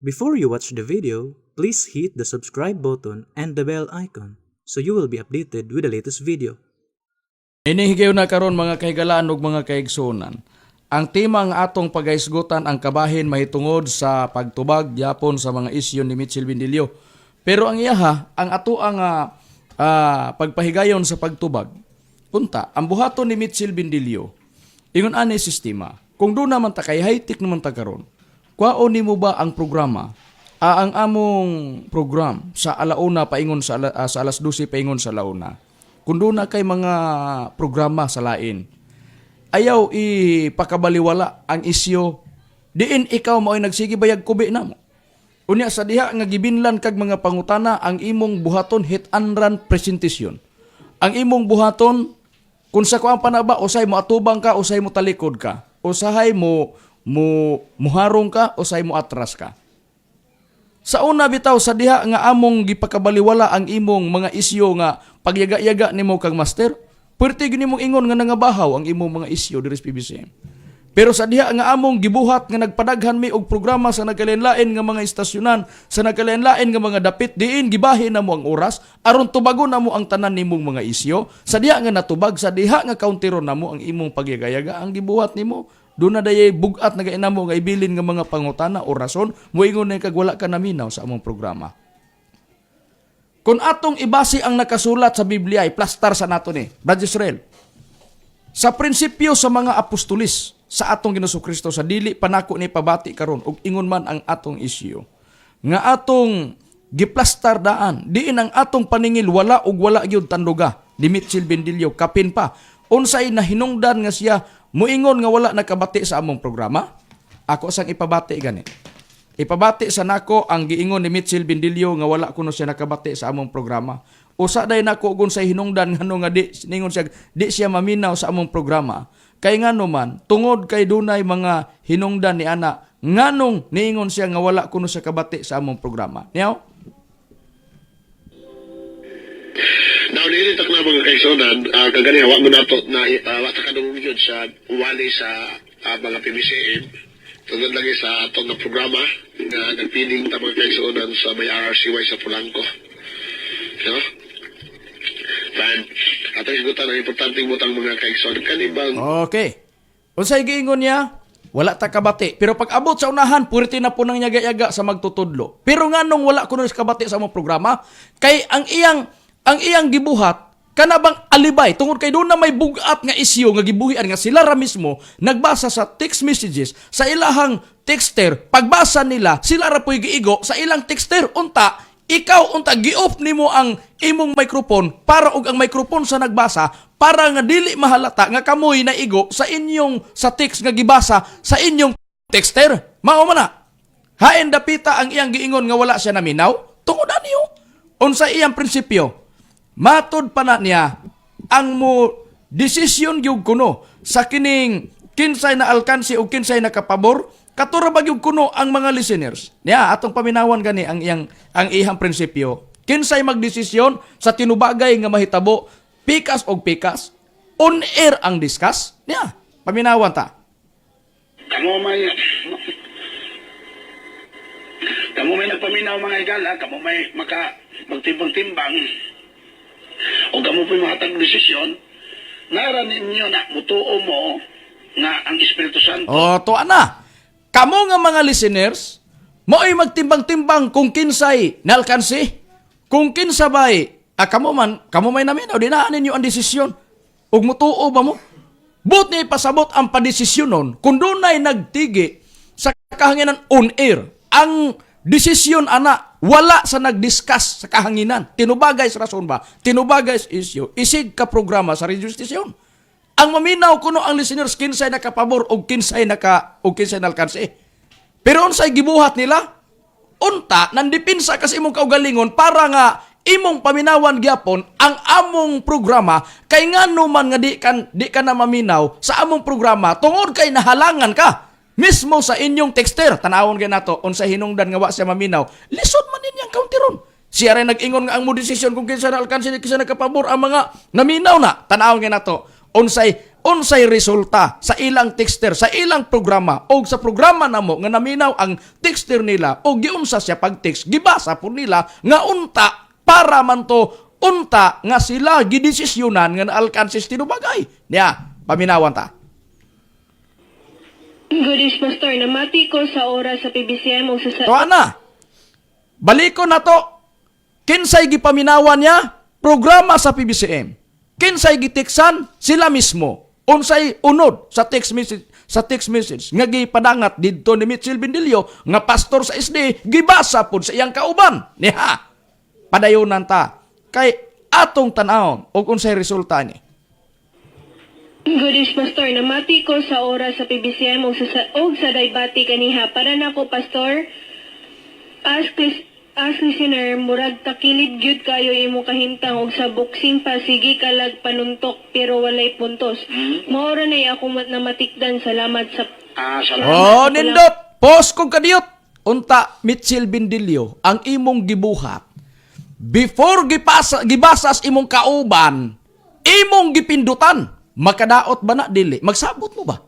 Before you watch the video, please hit the subscribe button and the bell icon so you will be updated with the latest video. Ini higayon na karon, mga kahigalaan ug mga kaigsuonan. Ang tema nga atong pagahisgutan ang kabahin mahitungod sa pagtubag gyapon sa mga isyu ni Mitchell Bendillo. Pero ang iyaha, ang ato ang pagpahigayon sa pagtubag. Unta, ang buhaton ni Mitchell Bendillo, ingon ani sistema. Kung doon naman ta kay high-tech naman ta karon, kwaon nimo ba ang programa? Ang among program sa alauna paingon sa alas 12 paingon sa alauna. Kung doon na kay mga programa sa lain, ayaw ipakabaliwala ang isyo diin ikaw mao'y nagsige bayag kubi namo. Unya sa diha nga gibinlan kag mga pangutana, ang imong buhaton, hit and run presentation. Ang imong buhaton kung sa kuang panaba, usay mo atubang ka, usay mo talikod ka, usahay mo mo muharong ka, usay mo atras ka. Sa una bitaw, sa diha nga among gipakabaliwala ang imong mga isyo nga pagyaga-yaga nimo kag master, puwerte gyud nimong ingon nga nangabahaw ang imong mga isyo diri sa PBCM. Pero sa diha nga among gibuhat nga nagpadaghan mi og programa sa nagkalain-lain nga mga istasyonan, sa nagkalain-lain nga mga dapit diin gibahin namo ang oras aron tubagon namo ang tanan nimong mga isyo, sa diha nga natubag, sa diha nga kaunteron namo ang imong pagyagayaga ang gibuhat nimo, doon na dayay bugat na namo nga ibilin nga mga pangutana o rason, moingon na kag wala ka naminaw sa among programa. Kung atong ibase ang nakasulat sa Biblia, i-plastar sa nato ni Brad Israel. Sa prinsipyo sa mga apostolis sa atong Ginoo Kristo, sa dili panako ni pabati karon ug ingon man ang atong isyu nga atong giplastar daan diin ang atong paningil wala ug wala gyud tanduga ni Mitchell Bendillo, kapin pa unsay nahinungdan nga siya muingon nga wala nakabati sa among programa. Ako sang ipabati gani. Ipabati sa nako ang giingon ni Mitchell Bendillo nga wala kuno siya nakabati sa among programa. Usa day nako kung sa hinungdan ngano nga di ningon siya di siya maminaw sa among programa. Kay ngano man, tungod kay dunay mga hinungdan ni ana nganong niingon siya nga wala kuno siya kabati sa among programa. Niyaw? Now, niini tak na, mga kaigsuonan, kagani wa mo nato na wa ta kadungog yun sa wali sa mga PBCM. Tungod lagi sa atong nga programa nga nagpining ta, mga kaigsuonan, sa may RRCY sa Polanco. No? Fine. Atong hisgutan ang importanteng butang, mga kaigsuonan. Kani bang Okay. Unsay giingon niya? Wala ta kabati. Pero pag abot sa unahan, purti na po nang yaga-yaga sa magtutudlo. Pero nganong wala kuno kabati sa among programa? Kay ang iyang gibuhat kana bang alibay tungod kay doon na may bugat nga isyu nga gibuhian nga sila ra mismo nagbasa sa text messages sa ilahang texter. Pagbasa nila, sila ra po'y giigo sa ilang texter. Unta ikaw, unta gi-off nimo ang imong microphone para og ang microphone sa nagbasa para nga dili mahalata nga kamoy naigo sa inyong sa text nga gibasa sa inyong texter. Mao man na. Hain dapita ang iyang giingon nga wala siya naminaw tungod ani. Unsa iyang prinsipyo? Matud pa na niya, ang mo desisyon gyud kuno sa kining kinsay na alkansi o kinsay nakapabor, katura ba gyud kuno ang mga listeners niya. Atong paminawan gani ang iyang prinsipyo, kinsay magdesisyon sa tinubagay nga mahitabo, pikas og pikas, on air ang discuss niya. Paminawan ta. Kamo may nagpaminaw, mga higala, kamo may maka magtimbang-timbang o kamo po'y mahatag desisyon, nara ninyo na mutuo mo nga ang Espiritu Santo O, tuwa na. Kamo nga mga listeners, mo'y magtimbang-timbang kung kinsay nalkansi, kung kinsa bay, kamo man, kamo may naminaw, di na ninyo ang desisyon. Ug mutuo ba mo? But ni pasabot ang padesisyonon, kung dunay nagtigi sa kahanginan on air, ang desisyon ana wala sa nag-discuss sa kahanginan. Tinubagay sa rason ba? Tinubagay sa issue. Isig ka programa sa radio station. Ang maminaw kuno ang listeners kinsay nakapabor o kinsay naka o kinsay nalkansi. Pero unsay gibuhat nila? Unta nandipinsa kasi imong kaugalingon para nga imong paminawan gyapon ang among programa, kay ngano man nga di ka na maminaw sa among programa tungod kay nahalangan ka mismo sa inyong texter. Tanawon kay nato unsa hinungdan nga wa siya maminaw. Lisod man ninyang counteron. Siya rin nag-ingon nga ang mo desisyon kung kinsa na alkansi, kinsa nakapabor, ang mga naminaw na. Tanawon kay nato unsay Unsay resulta sa ilang texter, sa ilang programa og sa programa namo nga naminaw ang texter nila og giunsa siya pag-text, gibasa po nila nga unta para man to unta nga sila gidesisyonan nga naalkansis tinubagay. Niya, paminawan ta. Good is, Pastor, namati ko sa oras sa PBCM o sa To ana. Baliko na to. Kinsay gipaminawan niya? Programa sa PBCM. Kinsay giteksan? Sila mismo. Unsay unod sa text message nga gipadangat didto ni Mitchell Bendilio nga pastor sa SD, gibasa pud sa iyang kauban. Niha. Padayonan ta kay atong tan-awon og unsay resulta ni. Good is, Pastor, namati ko sa oras sa PBCM o sa Daybati kaniha. Para nako, Pastor, as listener, murag takilid gyud kayo imo kahimtang og sa boxing pa sige kalag panuntok pero walay puntos. Mao ra nay ako namatikdan. Salamat sa Ah, salamat. Oh, nindot. Post kong kadiyot. Unta Mitchell Bendilio, ang imong gibuhat. Before gipasa, gibasas imong kauban, imong gipindutan. Makadaot ba na dili? Magsabot mo ba?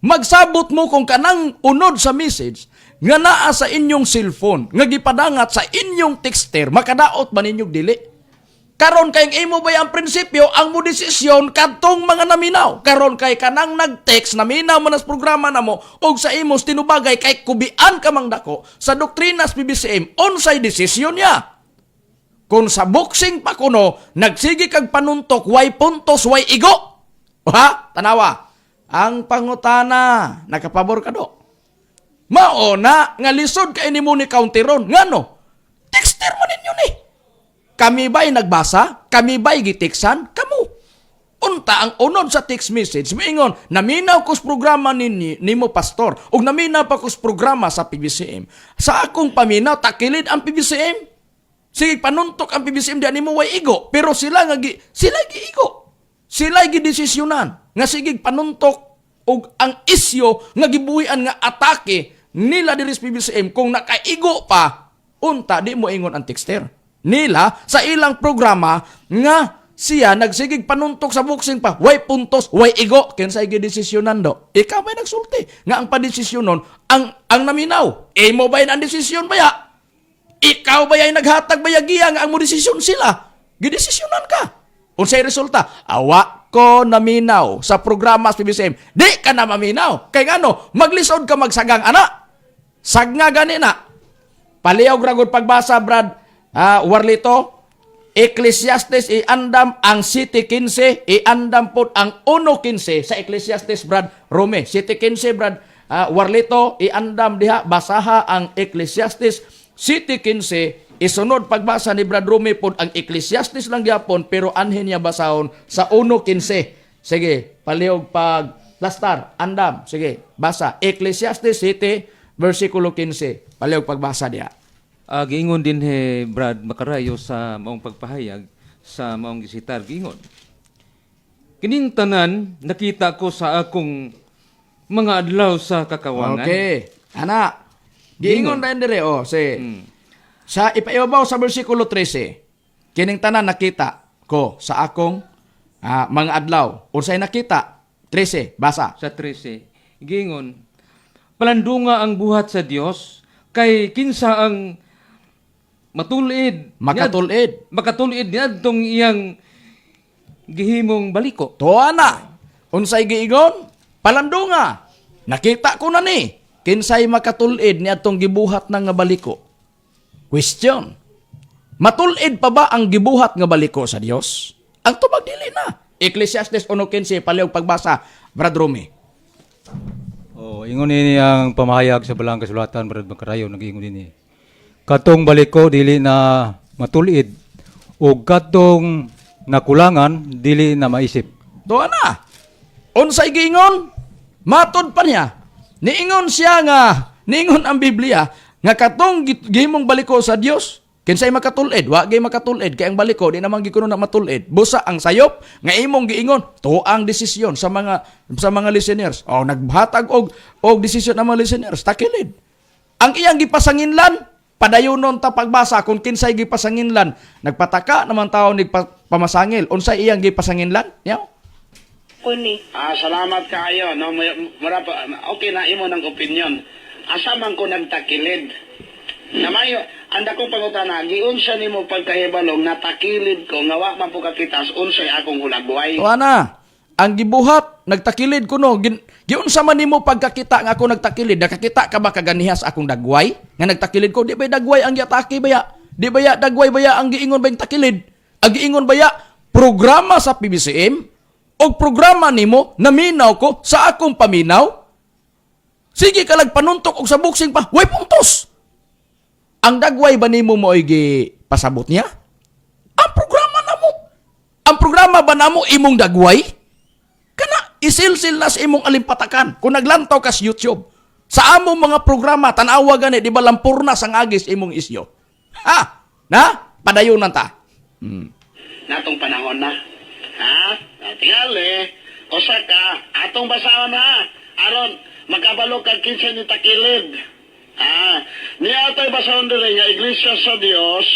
Magsabot mo kung kanang unod sa message nga naa sa inyong cellphone, nga gipadangat sa inyong texter, makadaot ba ninyong dili? Karon kay imo ba ang prinsipyo ang mo desisyon kadtong mga naminaw. Karon kay kanang nag-text, naminaw man as programa namo og sa imos tinubagay kay kubian ka mang dako sa doktrina sa PBCM, unsay desisyon niya. Kung sa boxing pa kuno nagsige kag panuntok, way puntos, way igo. Ha? Tanawa. Ang pangutana, nakapabor ka do? Mao na nga lisod kay nimo ni counteron. Ngano? Texter man ninyo ni. Kami ba'y nagbasa? Kami ba'y giteksan? Kamu. Unta ang unod sa text message, miingon, naminaw ko sa programa ninyo, nimo pastor, ug naminaw pa ko sa programa sa PBCM. Sa akong paminaw, takilid ang PBCM. Sige, panuntok ang PBCM di nimo way igo, pero sila nga gi, sila giigo. Sila gidesisyonan nga sige panuntok og ang isyo nga gibuhian nga atake nila diri sa PBCM. Kung nakaigo pa unta di mo ingon ang texter nila sa ilang programa nga siya nagsigig panuntok sa boxing pa, way puntos, way igo. Kinsay gidesisyonan do? Ikaw may nagsulti nga ang padesisyonon ang naminaw. Imo ba ang desisyon baya? Ikaw ba ay naghatag bayagiya nga ang mo desisyon sila? Gidesisyonan ka. Unsay resulta? Awa ko naminaw sa programa sa PBCM. Di ka na maminaw. Kay ngano, maglisod ka magsagang ana. Sagna gani na. Palihog ragod pagbasa, Brad Warlito. Ecclesiastes, iandam ang 7:15, iandam pod ang 1:15 sa Ecclesiastes, Brad Rome. 7:15, Brad Warlito, iandam diha, basaha ang Ecclesiastes 7:15, isunod pagbasa ni Brad Rome pod ang Ecclesiastes lang gyapon, pero anhin niya basahon sa 1:15. Sige, palihog pag plastar, andam. Sige, basa Ecclesiastes 7 versikulo 15. Palihog pagbasa diha. Giingon din he, Brad Makarayo, sa maong pagpahayag sa maong gisitar, giingon. Kining tanan nakita ko sa akong mga adlaw sa kakawangan. Okay. Ana. Giingon na dire oh, si. Sa ipaibabaw sa bersikulo 13. Kining tanan nakita ko sa akong mga adlaw. Unsay nakita? 13, basa. Sa 13, giingon, palandunga ang buhat sa Dios kay kinsa ang matulid Makatulid. Makatulid niadtong iyang gihimong baliko. Tuwa na. Unsay giingon? Palandunga. Nakita ko na ni. Kinsay makatulid ni atong gibuhat na nga baliko? Question. Matulid pa ba ang gibuhat nga baliko sa Dios? Ang tubag, dili na. Ecclesiastes 1:15, palihog pagbasa, Brad Rumi. Oh, ingon ini ang pamahayag sa balang kasulatan, Brad Makarayo, nag-ingon ini. Katong baliko dili na matulid ug katong nakulangan dili na maisip. Tuwa na. Unsay giingon? Matod pa niya. Niingon siya nga, niingon ang Biblia nga katong gihimong baliko sa Dios, kinsay makatulid? Wa gay makatulid kay ang baliko di naman gikuno na matulid. Busa ang sayop nga imong giingon, to ang desisyon sa mga listeners. Oh, naghatag og desisyon ang mga listeners, takilid. Ang iyang gipasanginlan, padayonon ta pagbasa kung kinsay gipasanginlan. Nagpataka naman tao ni pamasangil. Unsay iyang gipasanginlan? Yaw. Ko ni. Ah, salamat kaayo, no. Mura pa, okay na imo ng opinion. Asa man ko nagtakilid? Namayo, ang dakong pangutana, giunsa nimo pagkahibalong natakilid ko nga wa man po kakitas unsay akong hulagway? Tuwa na. Ang gibuhat, nagtakilid ko no. Giunsa man nimo pagkakita nga ako nagtakilid? Nakakita ka ba kaganiha sa akong dagway? Nga nagtakilid ko, di ba dagway ang giatake baya? Di ba ya dagway baya ang giingon ba yung takilid? Ang giingon baya programa sa PBCM o programa nimo naminaw ko sa akong paminaw? Sige ka lag panuntok og sa boxing pa, way puntos. Ang dagway ba nimo mo'y gipasabot niya? Ang programa namo. Ang programa ba namo imong dagway? Kana isilsil na sa imong alimpatakan kung naglantaw ka sa YouTube. Sa among mga programa tan-awa gani di ba lampurna sang agis imong isyo. Ha? Na? Padayonan ta. Natong panahon na. Ha? Ah, tingali. Usa ka, atong basahon ha. Aron makabalo kag kinsa ni takilid. Ah, niya atay basahon diri nga Iglesia sa Dios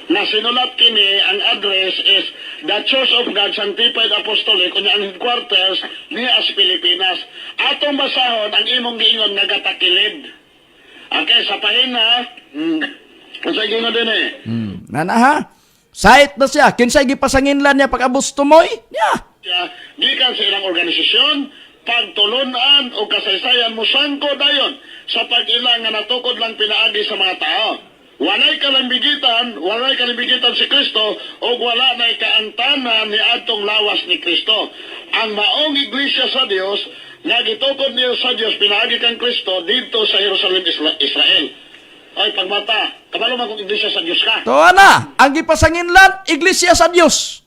na sinulat kini ang address is The Church of God Sanctified Apostolic, unya ang headquarters niya sa Pilipinas. Atong basahon ang imong giingon nga gatakilid. Okay, sa pahina. Unsa giingon din eh? Nana ha? Sait na siya. Kinsay gipasanginlan niya pag-abos tumoy? Niya. Siya, gikan sa ilang organisasyon, pagtulunan o kasaysayan mosangko dayon sa pag-ilang nga natukod lang pinaagi sa mga tao. Walay kalambigitan si Kristo ug wala nay kaantanan ni adtong lawas ni Kristo. Ang maong iglesia sa Dios nga gitukod niyo sa Dios pinaagi kang Kristo didto sa Jerusalem, Israel. Ay pagmata, kabalo man kung iglesia sa Dios ka. Tuwa na. Ang gipasanginlan, iglesia sa Dios.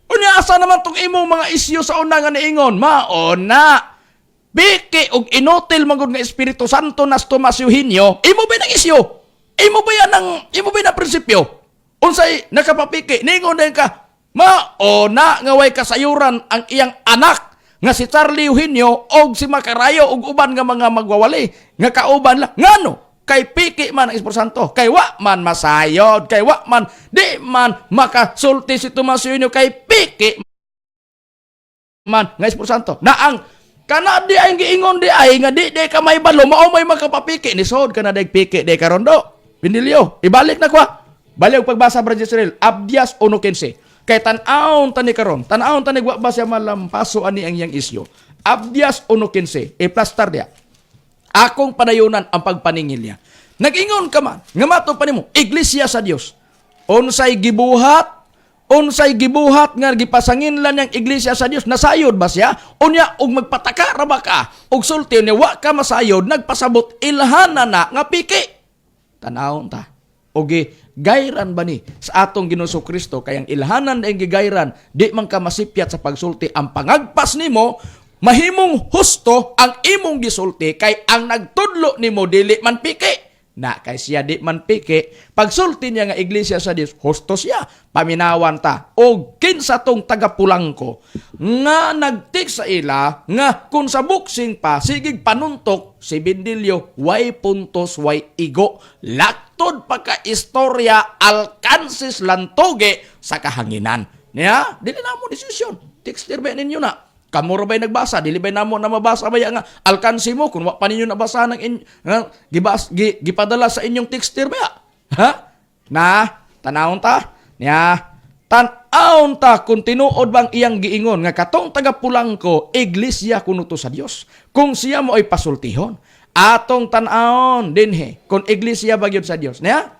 Unya asa naman tong imong mga isyu sa una nga niingon? Maona. Biki og inutil man gud nga Espiritu Santo nas Tomas Eugenio, imo ba nang isyu? Imo ba yan ang imo ba na prinsipyo? Unsay nakapapiki ningon din ka maona nga way kasayuran ang iyang anak nga si Charlie Eugenio og si Makarayo og uban nga mga magwawali nga kauban la ngano kay piki man ang Espiritu Santo, kay wa man masayod, kay wa man di man makasulti si Tomas Eugenio kay piki man nga Espiritu Santo na ang kana di ay giingon di ay nga di di ka may balo mao may makapapiki ni sod kana day piki di karon do Binilyo ibalik na kwa balik og pagbasa, Brother Israel, Abdias 1:15 kay tan-awon tani karon, tan-awon tani wa ba siya malampaso ani ang iyang isyo. Abdias 1:15, i-plaster dia. Akong padayunan ang pagpaningil niya. Nag-ingon ka man, nga mato pa nimo, iglesia sa Dios. Unsay gibuhat? Unsay gibuhat nga gipasanginlan niyang iglesia sa Dios? Nasayod ba siya? Unya og magpataka ra ba ka? Og sulti niya wa ka masayod, nagpasabot ilhanan na nga piki. Tanawon ta. Oge, gayran ba ni sa atong Ginoong Kristo kay ang ilhanan ang gigayran, di man ka masipyat sa pagsulti ang pangagpas nimo mahimong husto ang imong gisulti kay ang nagtudlo nimo dili man piki na kay siya di man piki pagsulti niya nga iglesia sa Dios husto siya. Paminawan ta og kinsa tong taga-Pulangko nga nagtik sa ila nga kung sa boxing pa sigig panuntok si Bindilyo, way puntos, way igo, laktod pagka istorya alkansis lantoge sa kahanginan niya. Dili na mo desisyon, texter ba ninyo na kamo ra ba'y nagbasa, dili ba'y namo na mabasa ba nga alkansi mo kung wa pa ninyo nabasa ng nga, gipadala sa inyong texter ba ha na tanawon ta niya. Tan-awon ta kung tinuod bang iyang giingon nga katong taga Pulangko iglesia kuno to sa Dios kung siya mo ay pasultihon. Atong tan-awon dinhi kung iglesia ba gyud sa Dios niya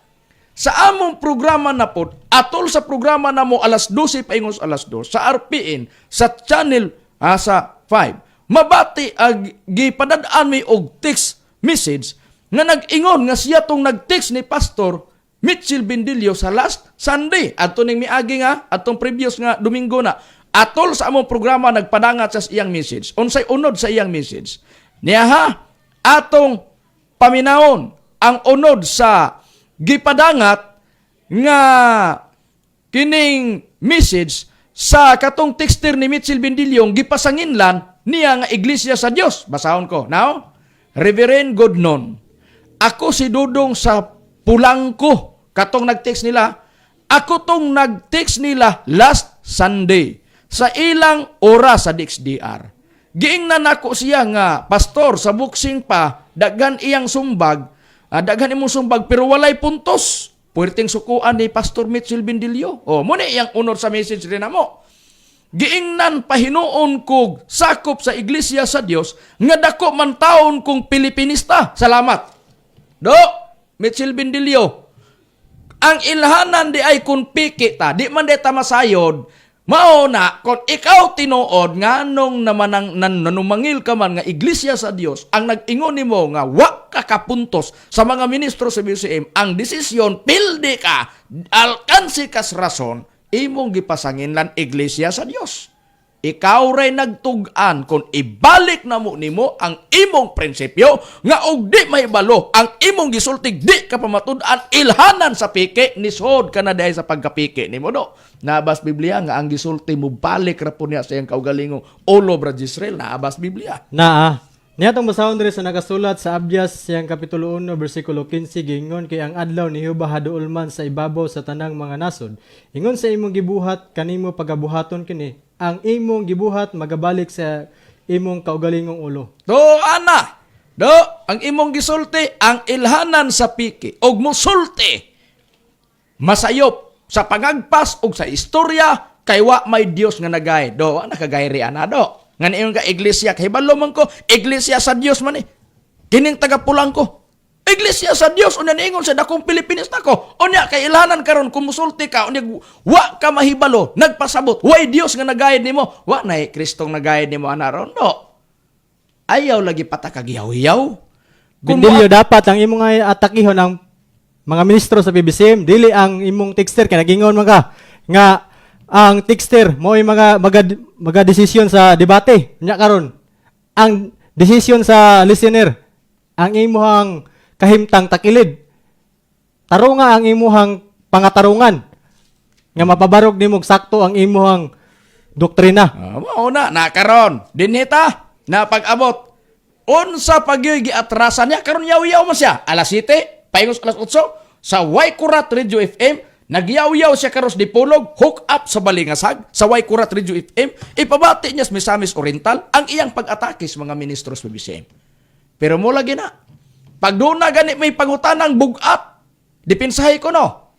sa among programa na po, atol sa programa na mo alas 12 paingon sa alas 2 sa RPN sa channel sa 5. Mabati ag gipadad-an mi og text message nga nag-ingon nga siya tong nag-text ni Pastor Mitchell Bindilio sa last Sunday. Adto ning miagi nga atong previous nga Domingo na. Atol sa among programa nagpadangat sa iyang message. Unsay unod sa iyang message? Niya ha, atong paminawon ang unod sa gipadangat nga kining message sa katong texter ni Mitchell Bindilyo gipasanginlan niya nga iglesia sa Dios. Basahon ko. Now, Reverend Godnon, ako si Dudong sa Pulangko. Katong nag-text nila, ako tong nag-text nila last Sunday. Sa ilang oras sa DXDR. Giingnan nako siya nga, "Pastor, sa boxing pa, daghan iyang sumbag, daghan imong sumbag pero walay puntos. Puwerteng sukuan ni Pastor Mitchell Bendilio." Oh, mao na iyang unod sa message rin namo. Giingnan pahinuon kog sakop sa Iglesia sa Dios nga dako man taon kong Pilipinista. Salamat. Do, Mitchell Bendilio. Ang ilhanan di ay kung piki ta, di man di ta masayod, mao na, kung ikaw tinuod, nganong naman ang nanumangil ka man nga Iglesia sa Dios, ang nag-ingon nimo nga wa ka kapuntos sa mga ministro sa BCM, ang desisyon, pildi ka, alkansi kas rason, imong gipasanginlan Iglesia sa Dios. Ikaw ray nagtug-an kung ibalik na mo nimo ang imong prinsipyo nga og di mahibalo ang imong gisultig, di ka pamatud-an, ilhanan sa piki, nisod ka na dahil sa pagkapiki nimo, do. Nabas Biblia nga ang gisulti mo balik ra po niya sa iyang kaugalingong ulo, Brad Israel? Naabas Biblia? Naa. Niya atong basahon diri sa nakasulat sa Abdias siyang kapitulo 1 bersikulo 15, giingon, "Kay ang adlaw ni Jehova haduol man sa ibabaw sa tanang mga nasod. Ingon sa imong gibuhat kanimo pagabuhaton kini. Ang imong gibuhat magabalik sa imong kaugalingong ulo." Do ana. Do, ang imong gisulti, ang ilhanan sa piki og musulti masayop sa pangagpas og sa istorya kay wa may Dios nga nagay. Do, wa nakagayri ana, do. Nga niingon ka iglesia, kay hibalo man ko, Iglesia sa Dios man eh. Kining tagapulang ko. Iglesia sa Dios, unya niingon sa dakong Pilipinista ko. Unya kay ilhanan karon kung musulti ka, unya wa ka mahibalo, nagpasabot, way Dios nga nagayad nimo, wa nay Kristong nagayad nimo ana ron. Do. Ayaw lagi patakagyaw-yaw. Kung Bendilio, dapat ang imong nga atakihon ang mga ministro sa PBCM, dili ang imong texter, kay nagingon man ka nga ang texter mo mga maga desisyon sa debate. Nya karon ang desisyon sa listener, ang imuhang kahimtang takilid. Tarunga ang imuhang pangatarungan nga mapabarog nimo sakto ang imuhang doktrina. Ah, mao na nakaron dinhi ta na pag-abot unsa pagyoy giatrasan niya karon, yaw-yaw man siya alas 7 paingos alas 8 sa Waikurat Radio FM. Nagyaw-yaw siya karos Dipolog, hook up sa Balingasag sa Waikurat Radio FM, ipabati niya sa Misamis Oriental ang iyang pag-atake sa mga ministro sa BCM. Pero mo lagi na pag doon na gani may pangutanang bugat, dipinsahay ko no.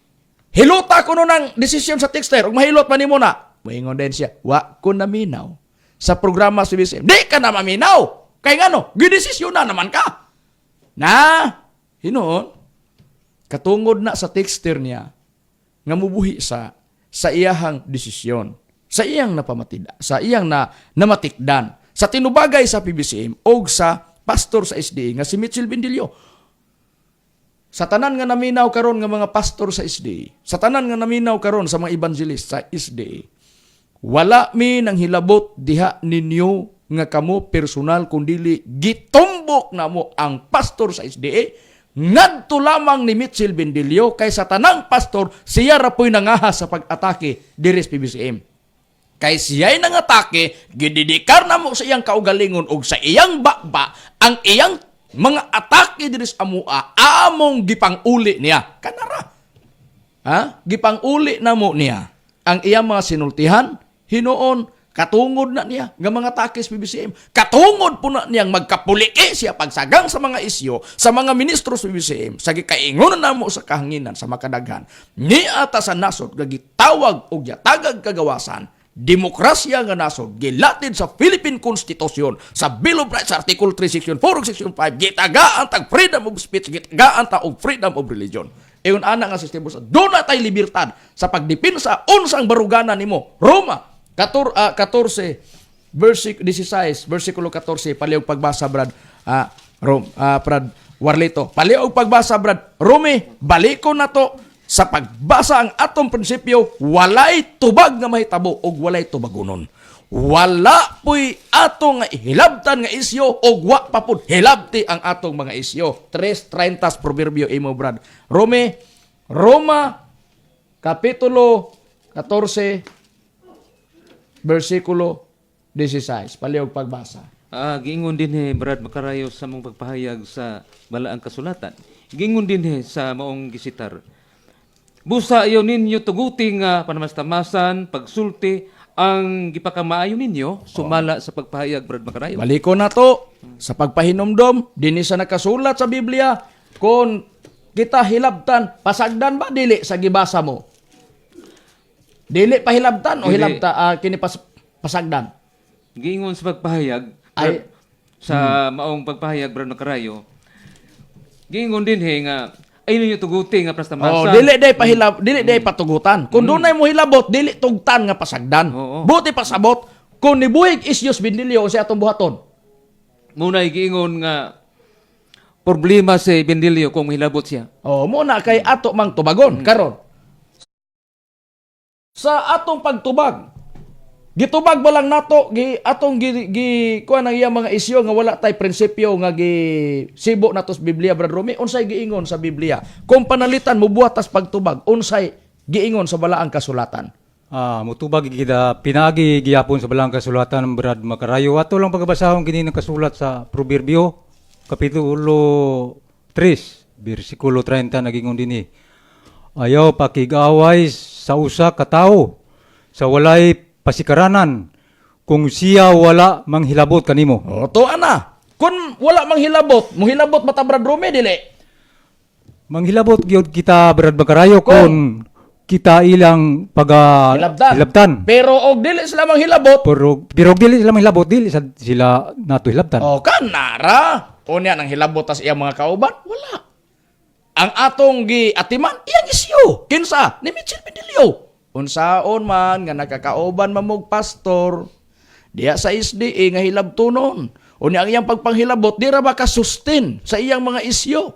Hilota ko no ng desisyon sa texter, ug mahilot man nimo na. Moingon din siya, "Wa ko naminaw sa programa sa BCM." Di ka na maminaw. Kay ngano, gidesisyon na naman ka. Na, hinuon, katungod na sa texter niya, nga mubuhi sa iyahang desisyon, sa iyang napamatida, sa iyang na namatikdan, sa tinubagay sa PBCM o sa pastor sa SDA nga si Mitchell Bendilio. Sa tanan nga naminaw karon nga mga pastor sa SDA, sa tanan nga naminaw karon sa mga evangelist sa SDA, wala mi nang hilabot diha ninyo nga kamo personal, kundili gitumbok namo ang pastor sa SDA ngadto lamang ni Mitchell Bendilio, kay sa tanang pastor siya ra po'y nangahas sa pag-atake diri sa PBCM. Kay siya'y nangatake, gididikar namo sa iyang kaugalingon og sa iyang bakba ang iyang mga atake diri sa amua, among gipang-uli niya. Kanara. Ha? Gipang-uli namo niya ang iyang mga sinultihan, hinuon, katungod na niya nga mga atake sa PBCM. Katungod po na niyang magkapuliki siya pagsagang sa mga isyo sa mga ministro sa PBCM sa gikaingon namo sa kahanginan sa makadaghan. Niata sa nasod nga gitawag og yatagag kagawasan, demokrasya nga nasod, gilatid sa Philippine Constitution sa Bill of Rights, Article 3, Section 4 ug Section 5, gitagaan tag freedom of speech, gitagaan ta og freedom of religion. Ingon ana nga sistema sa doon na tay libertad sa pagdepensa unsang barugana nimo. Roma 14, 14 versikulo 16, versikulo 14, palihog pagbasa, Brad Rom, Brad Warlito, palihog pagbasa, Brad Rome. Baliko na to sa pagbasa ang atong prinsipyo, walay tubag nga mahitabo og walay tubagonon. Wala puy atong nga hilabtan nga isyo og wa pa pud hilabti ang atong mga isyo. 3:30 Proverbio imo, Brad Rome. Roma kapitulo 14 versikulo 16, palihog pagbasa. Giingon din he, Brad Makarayo, sa mong pagpahayag sa balaang kasulatan. Giingon din he sa maong gisitar. "Busa ayaw ninyo tuguti nga panamastamasan, pagsulti, Ang gipakamaayo ninyo sumala sa pagpahayag, Brad Makarayo. Baliko na to sa pagpahinumdom dinhi sa nakasulat sa Biblia kung kita hilabtan pasagdan ba dili sa gibasa mo? Dili pa hilabtan o Dili. hilabta kini pasagdan? Giingon sa pagpahayag Ay. Sa maong pagpahayag, Brad Makarayo. Giingon din he nga ay ninyo tuguti nga prastamasa. Oh, dili day pahilab, dili day patugutan. Kung dunay mo hilabot, dili tugtan nga pasagdan. Oo. Buti pasabot kung nibuhig isyos Bindilyo unsay atong buhaton? Muna giingon nga problema si Bendilio kung hilabot siya. Oh, mo na kay ato mang tubagon karon. Sa atong pagtubag, gitubag ba lang nato gi atong gi, gi kuan ang iyang mga isyu nga wala tay prinsipyo nga gi sibo nato sa Biblia, Brad Romy, unsay giingon sa Biblia? Kung panalitan mo buhat tas pagtubag, unsay giingon sa balaang kasulatan? Mutubag kita pinagi gihapon sa balang kasulatan, Brad Makarayo. Ato lang pagbasahon kini ng kasulat sa Proverbio kapitulo 3 bersikulo 30, nagingon dinhi. Ayaw pakigaway sa usa ka tawo sa walay pasikaranan kung siya wala manghilabot kanimo. O, to ana. Kung wala mang hilabot, mohilabot ba ta, Brad Romy, dili? Manghilabot gyud kita, Brad Makarayo, kung kita ilang paga Hilabtan. hilabtan. Pero og dili sila manghilabot, Pero dili sila manghilabot, dili sad sila nato hilabtan. o kanara. Unya nang hilabot tas iyang mga kauban, wala. Ang atong gi atiman iyang isyu. Kinsa? Ni Mitchell Bedilio. Unsaon man nga nakakauban mamog pastor diya sa SDA nga hilabtonon. Unya ang iyang pagpanghilabot di ra ba ka sustain sa iyang mga isyu.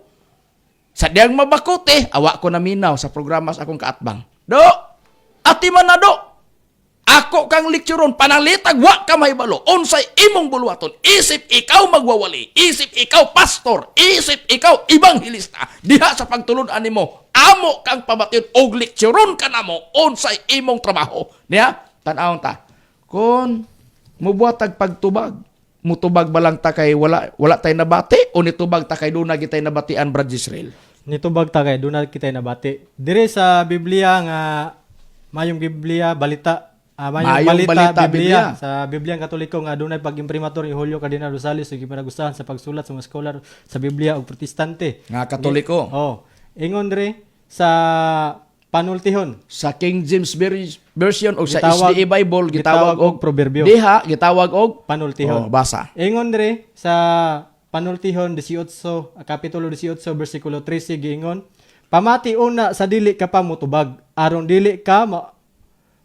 Sa diyang mabakot eh, awa ko na minaw sa programa sa akong kaatbang. Do! Atiman na do! Ako kang lekturon, panalitag wa ka mahibalo. Unsay imong buluhaton, isip ikaw magwawali, isip ikaw pastor, isip ikaw ebanghelista. Diha sa pagtulon animo, amo kang pamation og lekturon ka namo unsay imong trabaho. Niya, tan-awon ta. Kung mubuhat pagtubag, mutubag ba lang ta kay wala wala tay nabati o nitubag ta kay duna gitay nabatian, Brad Israel? Nitubag ta kay doon kitay nabati. Dire sa Biblia nga mayong Biblia balita, mayong, Maayong balita, Balita, Biblia, Biblia. Sa Biblia Katoliko nga adunay pag-imprimatur ni Julio Cardinal Rosales ug gipanagustahan sa pagsulat sa mga scholar sa Biblia ug Protestante. Nga Katoliko. Oh, ingon dire sa panultihon. Sa King James Version o sa SDA Bible gitawag gitawag og og proverbio. Diha gitawag og Panultihon. Oh, basa. Ingon dire sa Panultihon 18, kapitulo 18 bersikulo 13, giingon: Pamati una sa dili ka pa motubag aron dili ka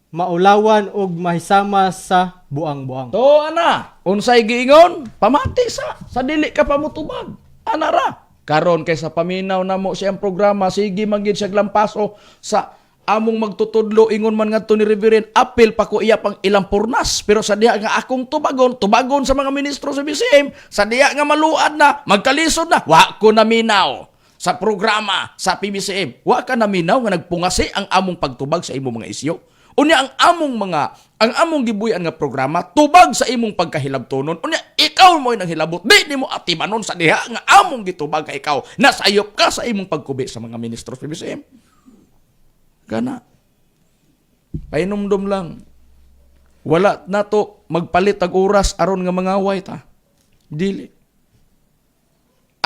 maulawan og mahisama sa buang-buang. To ana, unsay giingon? Pamati sa dili ka pa motubag. Ana ra. Karon kay sa paminaw namo siyang programa, sige man gid siya lampaso sa among magtutudlo, ingon man ngadto ni Reverend apil pa ko iya pang ilang purnas, pero sa diha nga akong tubagon tubagon sa mga ministro sa BCM, sa diha nga maluad na magkalisod na, wa ko naminaw sa programa sa PBCM. Wa ka naminaw nga nagpungasi ang among pagtubag sa imong mga isyo. Unya ang among mga ang among gibuyan nga programa tubag sa imong pagkahilabtonon. Unya ikaw mo'y nanghilabot. Di nimo atimanon sa diha nga among gitubag ka ikaw. Nasayop ka sa imong pagkubi sa mga ministro sa PBCM. Kana. Pahinumdum lang. Wala na to magpalit og oras aron nga mangaway ta. Dili.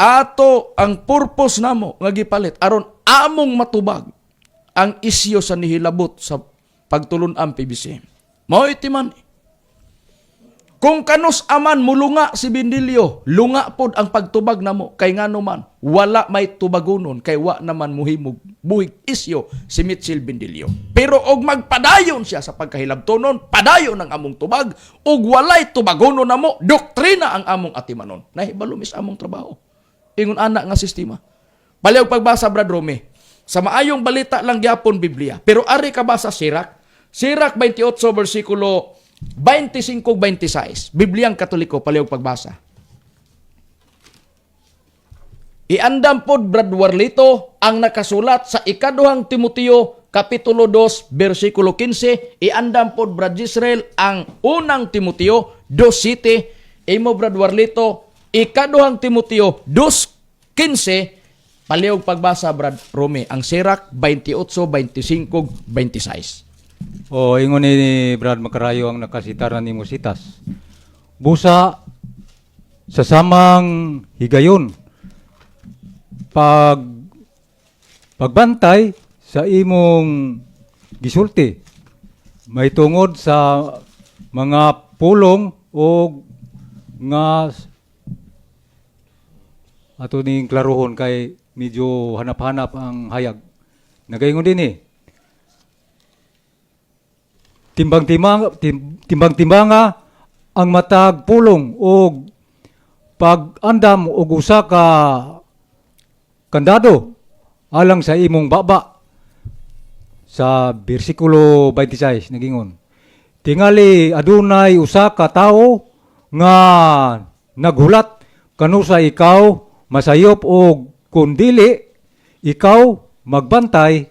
Ato ang purpose namo nga gipalit aron among matubag ang isyo sa nihilabot sa pagtulun-an PBC. Mao iti man. Kung kanus aman mulunga si Bindilyo, lunga pod ang pagtubag namo kay ngano man wala may tubagonon kay wa naman muhimog buhig isyo si Mitchell Bindilyo. Pero og magpadayon siya sa pagkahilabtonon, padayon ang among tubag og walay tubagonon namo, doktrina ang among atimanon. Nahibalo mis among trabaho. Ingon ana nga sistema. Baliw pagbasa, Brad Rome. Sa maayong balita lang gyapon Biblia. Pero ari ka ba sa Sirak? Sirak 28 versikulo 25-26. Bibliang Katoliko, paliw pagbasa. Iandam pod, Brad Warlito, ang nakasulat sa ikaduhang Timoteo kapitulo 2 versikulo 15. Iandam pod, Brad Israel, ang unang Timoteo 2:7. Imo, Brad Warlito, ikaduhang Timoteo 2:15. Palihog pagbasa, Brad Rome, ang Sirak 28, 25, 26. O ingon ni Brad Makarayo ang nakasitar na nimo sitas. Busa sa samang higayon pagbantay sa imong gisulti may tungod sa mga pulong o nga ato ning klarohon kay medyo hanap-hanap ang hayag. Nagaingon din eh. Timbang-timbanga ang matag pulong og pag-andam og usa ka kandado alang sa imong baba. Sa bersikulo 26 nagingon, tingali adunay usa ka tawo nga naghulat kanusa ikaw masayop, og kun dili ikaw magbantay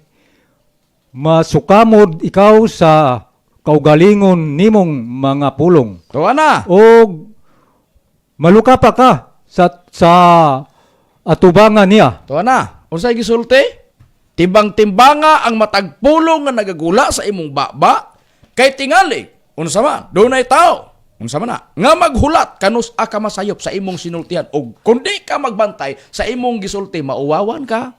masukamod ikaw sa kaugalingon nimong mga pulong Tuwa na. og maluka pa ka sa atubangan niya. Tuwa na. Unsay gisulti? Timbang-timbanga ang matagpulong nga nagagula sa imong baba kay tingali unsa man dunay tao unsa man na nga maghulat kanus ka masayop sa imong sinultihan, og kun di ka magbantay sa imong gisulti, mauwawan ka,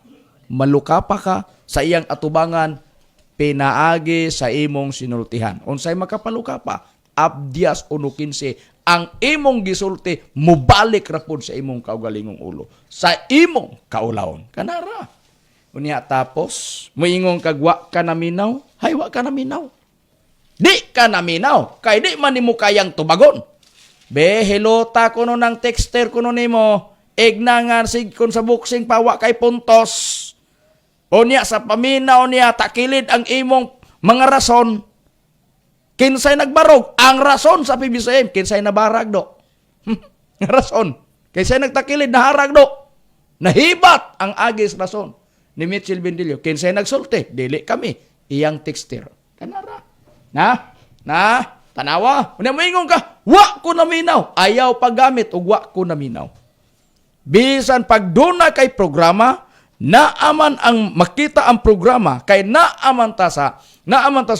maluka pa ka sa iyang atubangan pinaagi sa imong sinultihan. Unsay makapaluka pa? Abdias 1:15, ang imong gisulti mubalik ra pod sa imong kaugalingong ulo, sa imong kaulawon kanara. Unya tapos moingon kag wa ka naminaw, hay wa ka naminaw. Di ka naminaw kay di man nimo kayang tubagon. Be hilota kuno ng texter kuno nimo, ignangan sig kun sa boxing pa wa kay puntos. Unya sa paminaw niya takilid ang imong mga rason. Kinsay nagbarog? Ang rason sa PBCM, kinsay nabarag do? Rason. Kinsay nagtakilid naharag do? Nahibat ang agis rason ni Mitchell Bendillo. Kinsay nagsulti? Dili kami. Iyang texter. Kanara. Na? Na? Tanawa. Unya moingon ka, wa ko naminaw. Ayaw paggamit og wa ko naminaw. Bisan pag doon na kay programa, naaman ang makita ang programa kay naaman ta sa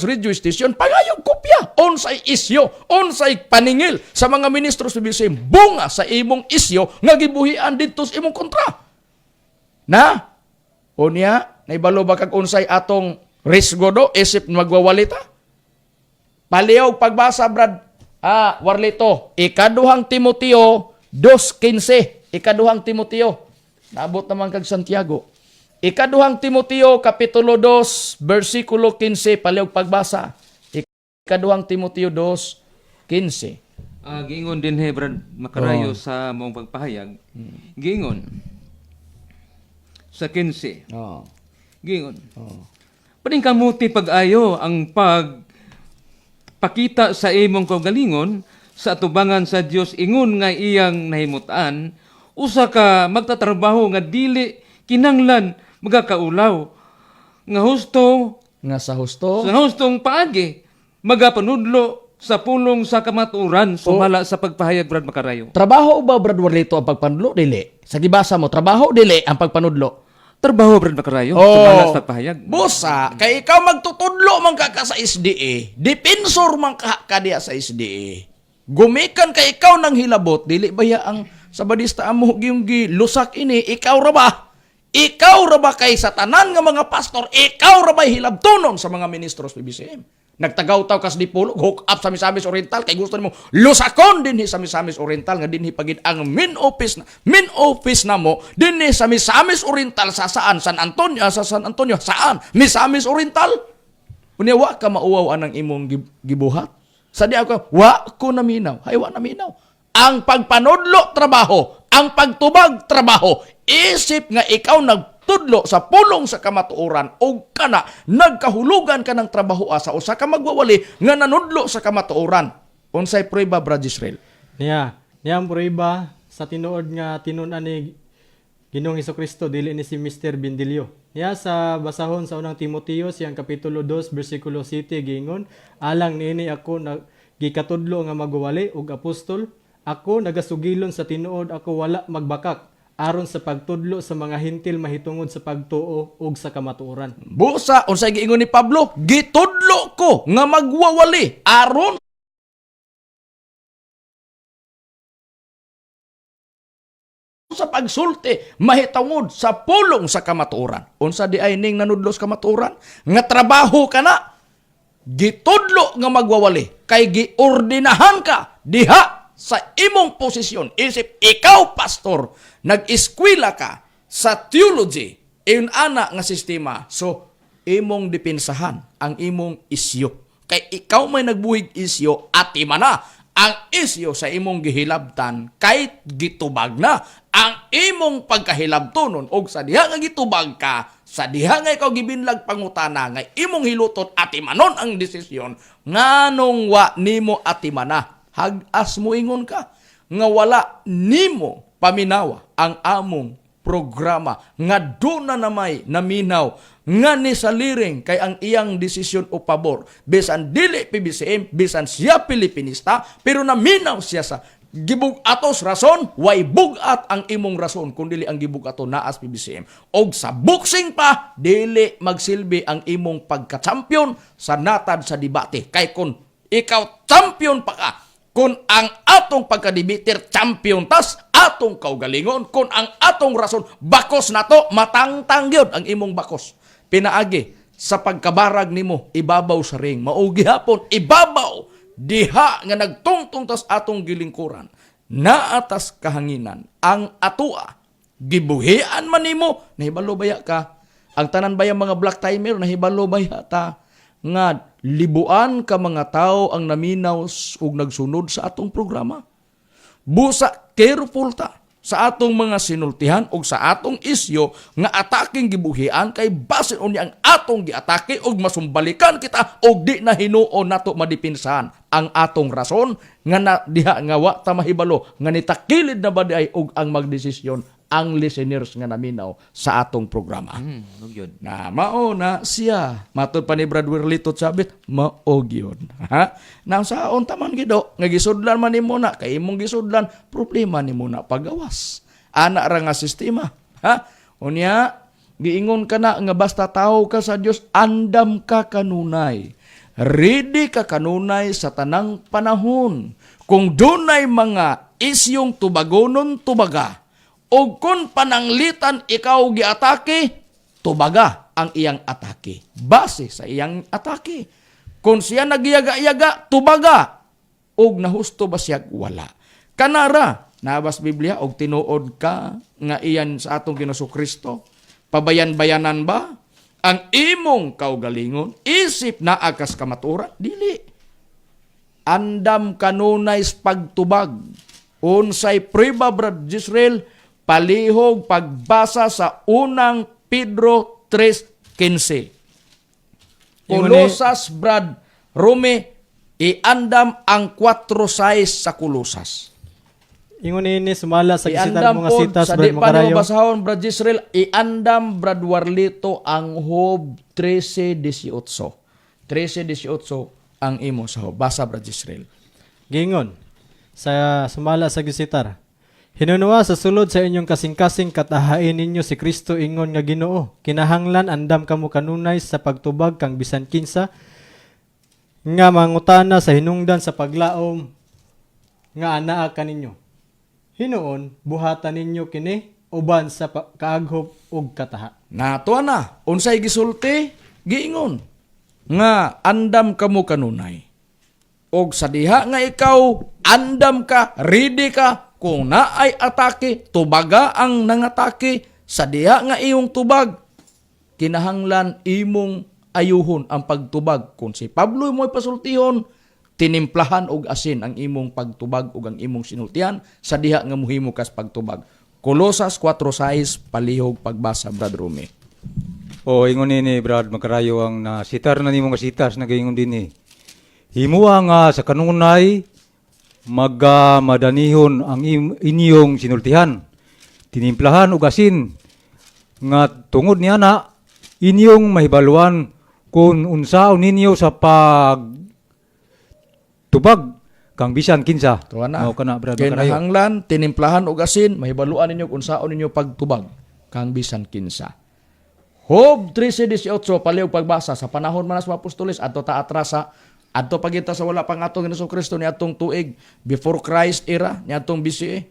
radio station, pangayog kopya unsay isyo, unsay paningil sa mga ministro sa BCM bunga sa imong isyo nga gibuhian didto sa imong kontra. Na unya naibalo ba kag unsay atong risgo do isip magwawalita? Paliw pagbasa, Brad Warlito, Ikaduhang Timoteo 2:15. Ikaduhang Timoteo. Naabot naman kag Santiago. Ikaduhang Timoteo kapitulo 2 bersikulo 15, paliw pagbasa. Ikaduhang Timoteo 2:15. Giingon din he, Brad Makarayo, sa maong pagpahayag. Giingon sa 15. Giingon. Paningkamuti pag-ayo ang pag pakita sa imong kaugalingon sa atubangan sa Dios ingon nga iyang nahimutan, usa ka magtatrabaho nga dili kinanglan magakaulaw, nga husto Nga sa husto sa hustong paagi magapanudlo sa pulong sa kamatuoran, sumala sa pagpahayag, Brad Makarayo. Trabaho ba, Brad Warlito, ang pagpanudlo? Dili. Sa gibasa mo, trabaho dili ang pagpanudlo? Trabaho, Brad Makarayo, sumala sa pagpahayag. Busa, kay ikaw magtutudlo man ka sa SDA, depensor man ka diya sa SDA. Gumikan kay ikaw nang hilabot, dili ba ya ang sabadista amo yung gilusak ini, ikaw ra ba? Ikaw ra ba kay sa tanan nga mga pastor, ikaw ra ba hilabtonon sa mga ministro sa PBCM? Nagtagaw-taw kas di pulo, hook up sa Misamis Oriental kay gusto nimo lusakon dinhi sa Misamis Oriental nga dinhi pagid ang main office namo dinhi sa Misamis Oriental, sa saan? San Antonio, sa San Antonio, saan? Misamis Oriental. Unya wa ka mauwaw anang imong gibuhat. Sa di ako, wa ko naminaw. Hay wa naminaw. Ang pagpanudlo trabaho, ang pagtubag trabaho. Isip nga ikaw nagtudlo sa pulong sa kamatuoran og kana nagkahulugan ka ng trabaho sa usa ka magwawali nga nanudlo sa kamatuoran. Unsay prueba, Brad Israel? Niya, niya ang prueba sa tinuod nga tinun-an ni Ginoong Kristo dili ni si Mr. Bindilyo. Niya sa basahon sa Unang Timoteo siyang kapitulo 2 bersikulo 7, giingon, "Alang niini ako na gikatudlo nga magwawali ug apostol, ako nagasugilon sa tinuod, ako wala magbakak. aron sa pagtudlo sa mga Hentil mahitungod sa pagtuo ug sa kamatuoran. Busa unsay giingon ni Pablo, gitudlo ko nga magwawali aron sa pagsulti mahitungod sa pulong sa kamatuoran. Unsa di ay ning nanudlo sa kamatuoran? Nga trabaho ka na, gitudlo nga magwawali kay giordinahan ka diha sa imong posisyon isip ikaw pastor, nag-eskwela ka sa theology, iyon ana nga sistema. So imong depensahan ang imong isyo kay ikaw may nagbuhig isyo, atima na ang isyo sa imong gihilabtan kay gitubag na ang imong pagkahilabtonon, og sa diha nga gitubag ka, sa diha nga ikaw gibinlag pangutana nga imong hiluton, atimanon ang desisyon, nganong wa nimo atimana? Hag-as mo ingon ka nga wala nimo paminawa ang among programa nga doon na namay naminaw nga ni sa liring kay ang iyang desisyon o pabor, bisan dili PBCM, bisan siya Pilipinista, pero naminaw siya sa gibug-atos rason. Way bugat ang imong rason kung dili ang gibug-ato naas PBCM, og sa boxing pa dili magsilbi ang imong pagka-champion sa natad sa debate, kay kun ikaw champion pa ka, kung ang atong pagka-debater champion tas atong kaugalingon, kung ang atong rason bakos nato, matangtang gyud ang imong bakos pinaagi sa pagkabarag nimo ibabaw sa ring. Mao gihapon ibabaw diha nga nagtungtong tas atong gilingkuran, naatas kahanginan ang atua, gibuhian man nimo. Nahibalo baya ka, ang tanan baya mga black timer, nahibalo baya ta nga libuan ka mga tao ang naminaw ug nagsunod sa atong programa? Busa careful ta sa atong mga sinultihan ug sa atong isyo nga ataking gibuhian, kay basin unya ang atong giatake ug masumbalikan kita og di na hinuon nato madipinsahan ang atong rason nga na, diha nga wa ta mahibalo nga nitakilid na ba di ay og ang magdesisyon ang listeners nga naminaw sa atong programa. Ug yun. Na mao na siya. Matod pa ni Brad Wirlito Chavit, mao gyud. Ha? Na saon taman gido nga gisudlan man nimo na, kay imong gisudlan, problema nimo na pagawas. Ana ra nga sistema. Ha? Unya giingon ka na nga basta tao ka sa Dios, andam ka kanunay. Ready ka kanunay sa tanang panahon. Kung dunay mga isyong tubagonon, tubaga. O kung pananglitan ikaw giatake, tubaga ang iyang atake. Base sa iyang atake. Kung siya nagyaga-yaga, tubaga. Og nahusto ba siya? Wala. Kanara, nabas Biblia, og tinuod ka nga iyan sa atong Ginoong Kristo. Pabayan-bayanan ba ang imong kaugalingon? Isip na akas kamatura? Dili. Andam kanunay sa pagtubag. Unsay prueba, Brad Israel? Palihog pagbasa sa Unang Pedro 3:15. Ingon ni- Kolosas, Brad Rome, iandam ang 4:6 sa Kolosas. Ingon ini sumala sa gisitar Iandam mga pod, sitas, sa Brad di pa nimo Makarayo. basahon, Brad Israel, iandam, Brad Warlito, ang Job 13:18. 13:18 ang imo sa Job. Basa, Brad Israel. Gingon sa sumala sa gisitar. Hinunua sa sulod sa inyong kasing-kasing katahain ninyo si Kristo ingon nga Ginoo. Kinahanglan andam kamo kanunay sa pagtubag kang bisan kinsa nga mangutana sa hinungdan sa paglaom nga anaa kaninyo. Hinuon buhatan ninyo kini uban sa kaaghop ug kataha. Natuwa na, unsay gisulti, giingon nga andam kamo kanunay. Og sa diha nga ikaw andam ka, ready ka kung naay atake, tubaga ang nangatake. Sa diha nga iyong tubag, kinahanglan imong ayuhon ang pagtubag. Kung si Pablo mo'y pasultihon, tinimplahan og asin ang imong pagtubag ug ang imong sinultihan sa diha nga muhimo kas pagtubag. Kolosas 4:6, palihog pagbasa, Brad Rumi. O ingon ni Brad Makarayo ang nasitar na nimo nga sitas, nagaingon din ni. Himua nga sa kanunay maga madanihon ang inyong sinultihan. Tinimplahan og asin nga tungod niya na inyong mahibaluan kung unsaon ninyo sa pag tubag. Kang bisan kinsa. Tuwa na. Mao kana, Brad Makarayo. Kinahanglan tinimplahan og asin, mahibaluan ninyo kung unsaon ninyo pagtubag kang bisan kinsa. Job 13:18, palihog pagbasa. Sa panahon man sa mga apostoles, adto ta atrasa, adto pagita sa wala pang atong Hesus Kristo, ni atong tuig before Christ era, ni atong BCE.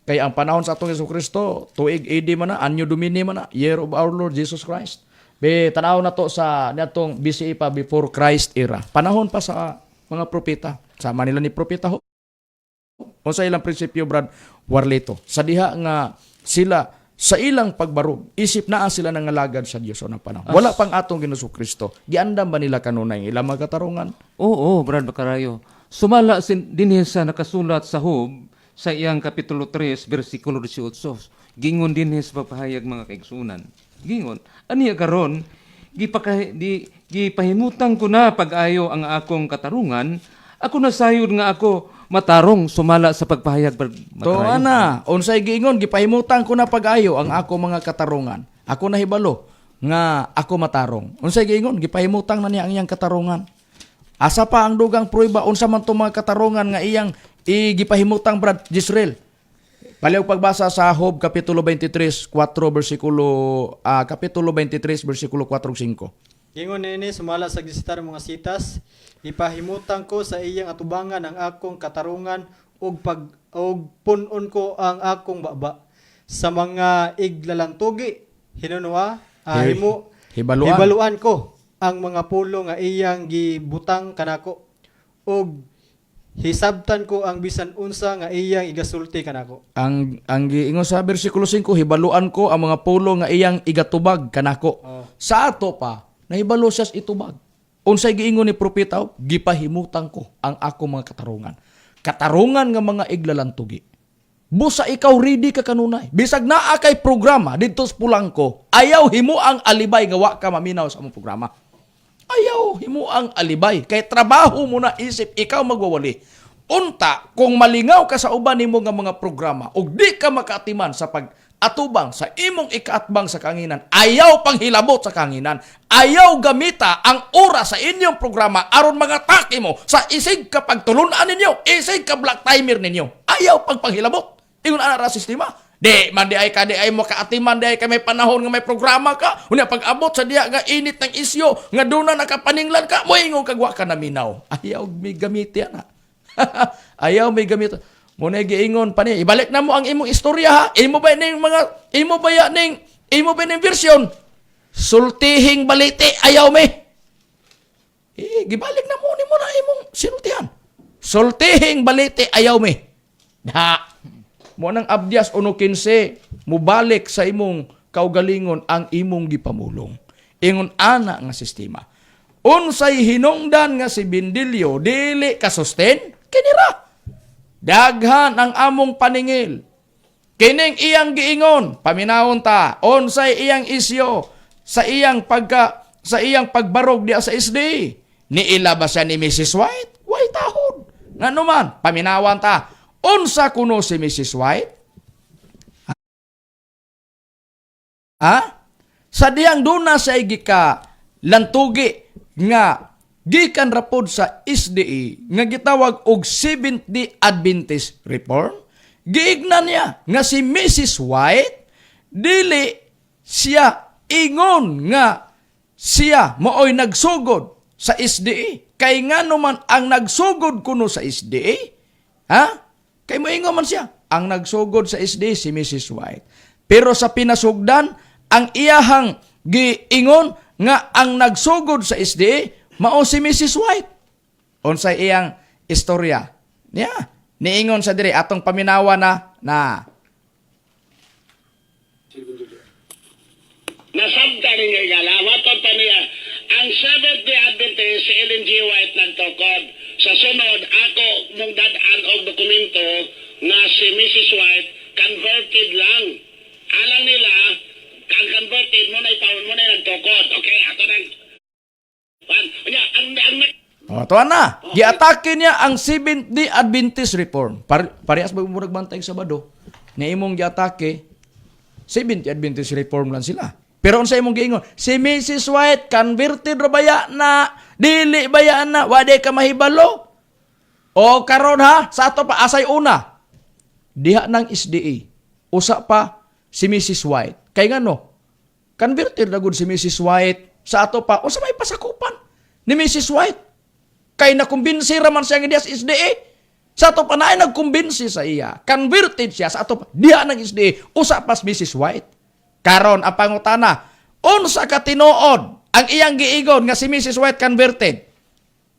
Kay ang panahon sa atong Hesus Kristo, tuig AD man na, Anno Domini man na, year of our Lord Jesus Christ. Be tanaw na to sa niadtong BCE pa, before Christ era. Panahon pa sa mga propeta. Sama nila ni propeta Job. Unsa ilang prinsipyo, Brad Warlito? Sa diha nga sila sa ilang pagbarog, isip naa sila nangalagad sa Dios sa unang panahon. Wala pang atong Ginoong Kristo. Giandam ba nila kanunay ang ilang mga katarungan? Oo, Brad Makarayo. Sumala dinhi sa nakasulat sa Job sa iyang kapitulo 3 bersikulo 18. Gingon dinhi sa pagpahayag, mga kaigsunan. Gingon, aniya karon gipahimutang ko na pag-ayo ang akong katarungan, ako nasayod nga ako matarong, sumala sa pagpahayag, Brad To Makarayo. ana, unsay giingon? Gipahimutang ko na pag-ayo ang ako mga katarungan. Ako nahibalo nga ako matarong. Unsay giingon? Gipahimutang na niya ang iyang katarungan. Asa pa ang dugang prueba unsa man to mga katarungan nga iyang igipahimutang, Brad Jisrael? Palihog pagbasa sa Job kapitulo 23 4 bersikulo kapitulo 23 bersikulo 4 ug 5. Ingon niini sumala sa gisitar mga sitas, ipahimutang ko sa iyang atubangan ang akong katarungan ug pag ug pun-on ko ang akong baba sa mga iglalantugi hinunwa himo Hibaluan. Hibaluan ko ang mga pulo nga iyang gibutang kanako ug hisabtan ko ang bisan unsa nga iyang igasulti kanako. Ang giingon sa bersikulo 5, hibaluan ko ang mga pulo nga iyang igatubag kanako. Sa ato pa, nahibalo siya sa itubag. Unsay giingon ni propeta? Gipahimutang ko ang ako mga katarungan. Katarungan nga mga iglalantugi. Busa ikaw ready ka kanunay. Bisag naa kay programa didto sa Pulangko, ayaw himo ang alibay nga wa ka maminaw sa among programa. Ayaw himo ang alibay kay trabaho mo na isip ikaw magwawali. Unta kung malingaw ka sa uban nimo nga mga programa ug di ka makaatiman sa pag atubang sa imong ikaatbang sa kanginan, ayaw panghilabot sa kanginan, ayaw gamita ang oras sa inyong programa aron mga taki mo sa isig ka pagtulunan ninyo, isig ka black timer ninyo. Ayaw pagpanghilabot. Ingon ana ra sistema. Di man di ay ka di ay mo kaatiman, di ay ka may panahon nga may programa ka. Unya pag abot sa diya nga init ng isyo nga duna nakapaninglan ka, moingon kag wa ka naminaw. Ayaw may gamit ana. Ayaw may gamit. Mo na giingon pa ni, ibalik na mo ang imong istorya ha. Imo ba ning mga imo ba ya ning imo ba ning version? Sultihing balite ayaw me. Eh, gibalik na mo nimo na imong sinultihan. Sultihing balite ayaw me. Da. Mo nang Abdias 1:15, mubalik sa imong kaugalingon ang imong gipamulong. Ingon ana nga sistema. Unsay hinungdan nga si Bindilyo dili ka sustain kinira. Daghan ang among paningil. Kining iyang giingon, paminawon ta, unsay iyang isyo sa iyang pagbarog diya sa SDA. Niila ba siya ni Mrs. White? Way tahod. Ngano man, paminawan ta. Unsa kuno si Mrs. White? Ha? Sa diyang duna sa gika lantugi nga gikan rapod sa SDA nga gitawag og Seventh-day Adventist Reform, giignan niya nga si Mrs. White dili siya ingon nga siya maoy nagsugod sa SDA. Kay ngano man ang nagsugod kuno sa SDA? Ha? Kay moingon man siya, ang nagsugod sa SDA si Mrs. White. Pero sa pinasugdan, ang iyahang giingon nga ang nagsugod sa SDA mao si Mrs. White. Unsay iyang istorya? Niya, niingon sa diri atong paminawa na na Nasabta ninyo igala, waton pa niya, ang Seventh-day Adventist, si Ellen G. White nagtukod. Sa sunod, ako mong dad-an og dokumento nga si Mrs. White converted lang. Alang nila, ang converted mo na ipawon mo na nagtukod. Okay, ato nang. Pan, unya, ang O, tuwa na. Giatake niya ang Seventh-day Adventist Reform. Parehas ba mo nagbantay sa Sabado? Na imong giatake, Seventh-day Adventist Reform lang sila. Pero unsa imong giingon? Si Mrs. White converted ra baya na, dili baya na, wade ka mahibalo. O karon ha, sa ato pa asay una. Diha ng SDA. Usa pa si Mrs. White. Kay ngano? Converted na gud si Mrs. White sa ato pa unsa may pasakupan ni Mrs. White? Kay nakumbinsi raman siya nga diha sa SDA. Sa ato pa naay nagkumbinsi sa iya. Converted siya sa ato pa diha ng SDA. Usa pa si Mrs. White. Karon ang pangutana, unsa ka tinuod ang iyang giigon nga si Mrs. White converted?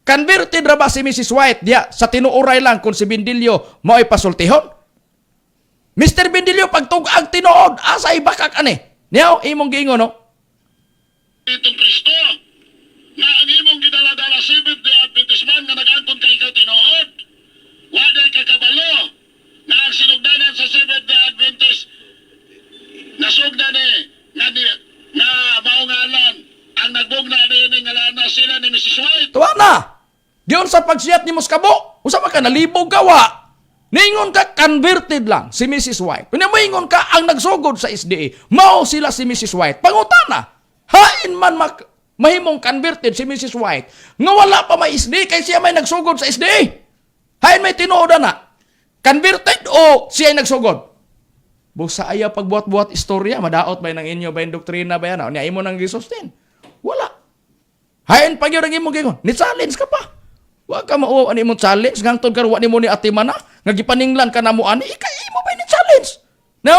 Converted ra ba si Mrs. White diha sa tinuoray lang kung si Bindilyo mao'y pasultihon? Mr. Bindilyo, pagtug-ag tinuod, asa ibakak ani? Niyaw, imong giingon, no? Itong Kristo na ang imong gidala-dala Seventh Day Adventist man nga nag-angkon kay ikaw tinuod. Wa day kakabalo na ang sinugdanan sa Seventh Day Adventist nasugda ni nga di, nga mao ngalan ang nagbugna ni ngalana sila ni Mrs. White. Tuwa na! Diyon sa pagsiyat ni Moskabo, usa man ka nalibog ka wa. Ningon ka, converted lang si Mrs. White. Kung moingon ka, ang nagsugod sa SDA, mao sila si Mrs. White. Pangutana, hain man mahimong converted si Mrs. White, nga wala pa may SDA, kay siya may nagsugod sa SDA. Hain may tinuod na. Converted o siya ay nagsugod? Busa ayaw pagbuhat-buhat istorya, madaot ba ng inyo ba yung doktrina ba yan? Niya imo nang gisustain. Wala. Hain pag yun ang imong gingon, ni challenge ka pa. Wa ka mauwaw ani imong challenge ngangtod karon wa nimo ni atiman na nga gipaninglan ka namo ani ikay imo ba ni challenge? No?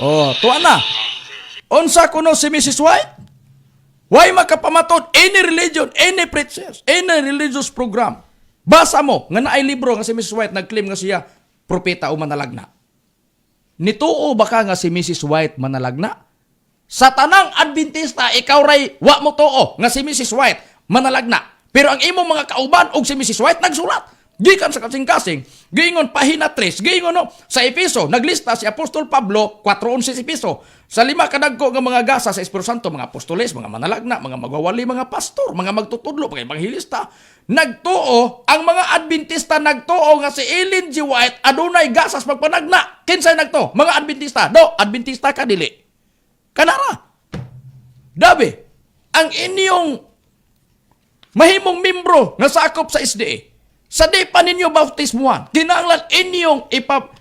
Oh, tuwa na. Unsa kuno si Mrs. White? Why makapamatod any religion, any preachers, any religious program? Basa mo nga naay libro nga si Mrs. White nagclaim nga siya propeta o manalagna. Nituo ba ka nga si Mrs. White manalagna? Sa tanang Adventista, ikaw ray wa mo tuo nga si Mrs. White manalagna. Pero ang imong mga kauban og si Mrs. White nagsulat. Gikan sa kasing-kasing, giingon pahina 3, giingon no, sa Efeso, naglista si Apostol Pablo 4:11 sa Efeso. Sa lima kadagko nga mga gasa sa Espiritu Santo, mga apostoles, mga manalagna, mga magwawali, mga pastor, mga magtutudlo, mga ebanghelista, nagtuo ang mga Adventista nagtuo nga si Ellen G. White adunay gasas magpanagna. Kinsay nagtuo? Mga Adventista. Do, Adventista ka dili. Kanara. Dabi, ang inyong mahimong membro nga sakop sa SDA, sa di pa ninyo bautismuhan, kinahanglan inyong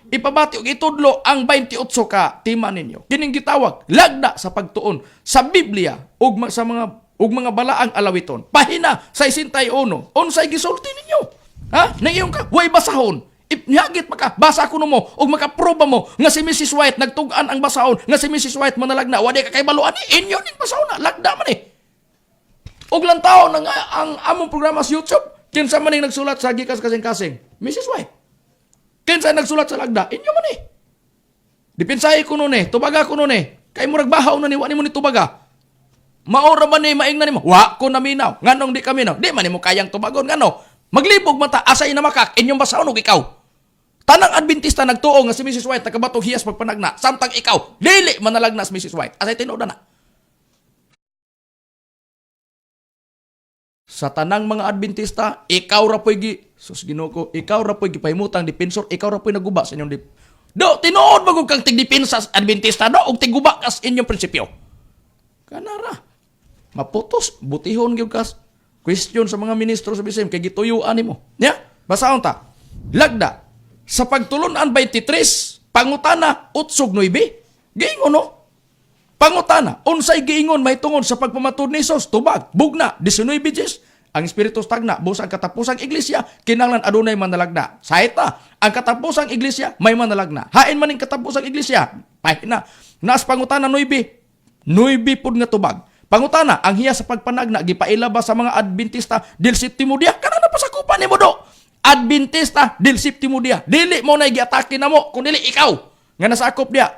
ipabati og itudlo ang 28 ka tima ninyo. Kining gitawag lagda sa pagtuon sa Biblia ug sa mga ug mga balaang alawiton. Pahina 61. Unsay gisulti ninyo? Ha? Nangiyon ka, way basahon. Ipnihagit maka, basa kuno mo ug makaproba mo nga si Mrs. White nagtug-an ang basahon, nga si Mrs. White manalagna, wa di ka kay baluan ni inyo ning basahon na, lagda man eh. Og lantaw ng ang among programa sa YouTube, kinsa man ning nagsulat sa gikas kasing-kasing? Mrs. White. Kinsa nagsulat sa lagda? Inyo man eh. Dipensahe ko nun eh, tubaga ko nun eh. Kay murag bahaw na ni, wa nimo ni tubaga. Maora man ni maingnan nimo, wa ko naminaw. Nganong di kami Di man nimo kayang tubagon ngano. Maglibog man ta asay na makak inyong basahon og ikaw. Tanang Adventista nagtuo nga si Mrs. White nakabatog hiyas pagpanagna, samtang ikaw dili manalagna si Mrs. White. Asay tinuod na. Sa tanang mga Adventista, ikaw ra po'y gi sus Ginoo ko, ikaw ra po'y gipahimutang depensor, ikaw ra po'y naguba sa inyong dip. Do tinuod ba kang tigdepensa sa Adventista do og tiguba kas inyong prinsipyo? Kanara. Maputos, butihon gyud kas question sa mga ministro sa BCM kay gituyuan nimo. Nya, basahon ta. Lagda sa pagtulunan 23, pangutana 8:9. Giingon no? Pangutana, unsay giingon mahitungod sa pagpamatud ni Hesus? Tubag, bugna, 19 Jes. Ang espiritu stagna, busa ang katapusang iglesia, kinahanglan adunay manalagna. Saita, ang katapusang iglesia may manalagna. Hain man ning katapusang iglesia, pahina. Naas pangutana 9, 9 pud nga tubag. Pangutana, ang hiya sa pagpanagna gipaila ba sa mga Adventista del septimo dia? Kana na pasakupan nimo do. Adventista del septimo dia. Dili mo na giatake namo kun dili ikaw nga nasakop dia.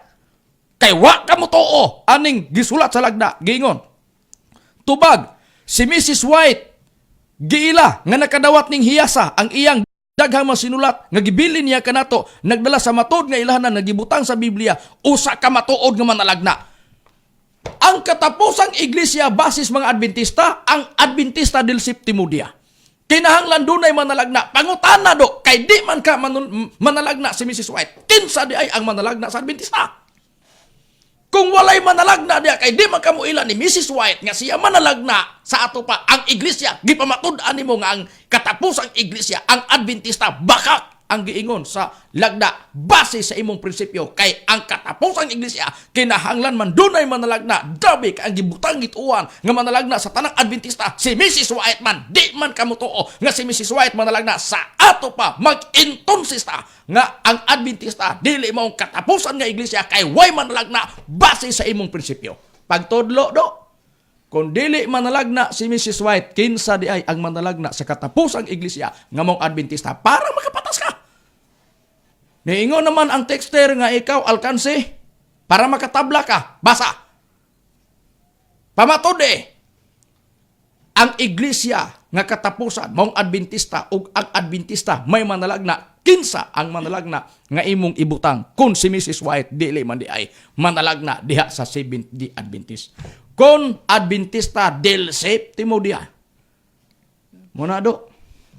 Kay wa ka mo tuo aning gisulat sa lagda giingon. Tubag si Mrs. White giila nga nakadawat ning hiyasa ang iyang daghang mga sinulat nga gibilin niya kanato nagdala sa matod nga ilahanan nga gibutang sa Biblia usa ka matuod nga manalagna. Ang katapusang iglesia basis mga Adventista, ang Adventista del Septimo Dia. Kinahanglan dunay manalagna. Pangutana do, kay di man ka manalagna si Mrs. White. Kinsa di ay ang manalagna sa Adventista? Kung walay manalagna diya kay di man kamo ila ni Mrs. White nga siya manalagna sa ato pa ang iglesia, gipamatud-an nimo nga ang katapusang iglesia, ang Adventista, bakak ang giingon sa lagda base sa imong prinsipyo, kay ang katapusang iglesia kinahanglan man dunay manalagna. Dabi kay ang gibutang gituan nga manalagna sa tanang Adventista si Mrs. White man, di man kamo tuo nga si Mrs. White manalagna sa ato pa, mag-entonces ta nga ang Adventista dili mao ang katapusan nga iglesia kay way manalagna base sa imong prinsipyo. Pagtudlo do, kung dili manalagna si Mrs. White, kinsa di ay ang manalagna sa katapusang iglesia nga mong Adventista para makapatas ka? Niingon naman ang texter nga ikaw alkanse para makatabla ka. Basa. Pamatod eh. Ang iglesia nga katapusan mong Adventista ug ang Adventista may manalagna, kinsa ang manalagna nga imong ibutang kung si Mrs. White dili man di ay manalagna diha sa Seventh Day Adventist? Kung Adventista del Septimo Dia. Muna do.